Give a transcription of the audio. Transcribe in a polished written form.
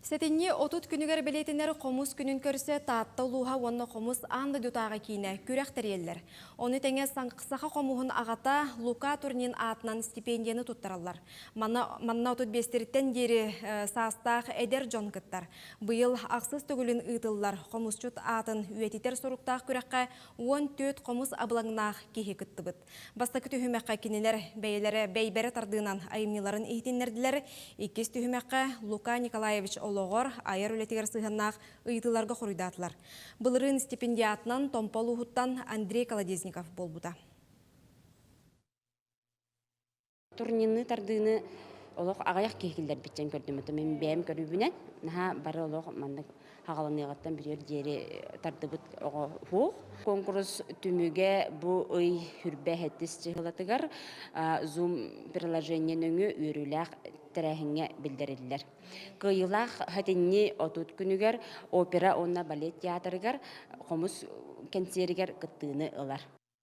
Сэтинньи 30 күнүгэр бэлиэтэнэр Хомус күнүн көрсө Таатта улууһа уонна Хомус аан дойдутааҕы киинэ күрэх тэрийэллэр. Ону тэҥэ саха хомуһун аҕата Лука Турнин аатынан стипендияны туттараллар. Манна, манна 35-тэриттэн диэри саастаах эдэр дьон кыттар. Быйыл ахсыс төгүлүн ыытыллар хомусчут аатын үйэтитэр соруктаах күрэххэ 14 хомус абылаҥнаах киһи кыттыбыт. Бастакы түһүмэххэ кинилэр бэйэлэрэ бэйбэрэ тардыынан айымньыларын иһитиннэрдилэр. Иккис түһүмэххэ Лука Николаевич олоҕор, айар үлэтигэр сыһыаннаах ыйытыыларга хоруйдаатылар. Былырыын стипендиатынан Томпо улууһуттан Андрей Колодезников буолбута. Турнирны тардыыны олох аҕыйах киһи киллэрбитчэн көрдүм. Мин бэйэм көрүүбүнэн наһаа бары олох маннык хаҕаланыаҕыттан бүтүөр диэри тардыбыт оҕо суох. Куонкурус түмүгэ бу ый хүрбэ сэттис чыһылатыгар Zoom приложение нөҥүө үөрүүлээх тэрээһиҥҥэ биллэриллэр. Кыайыылаах сэтинньи 30 күнүгэр опера уонна балет театрыгар хомус кэнсиэригэр кыттыыны ылар.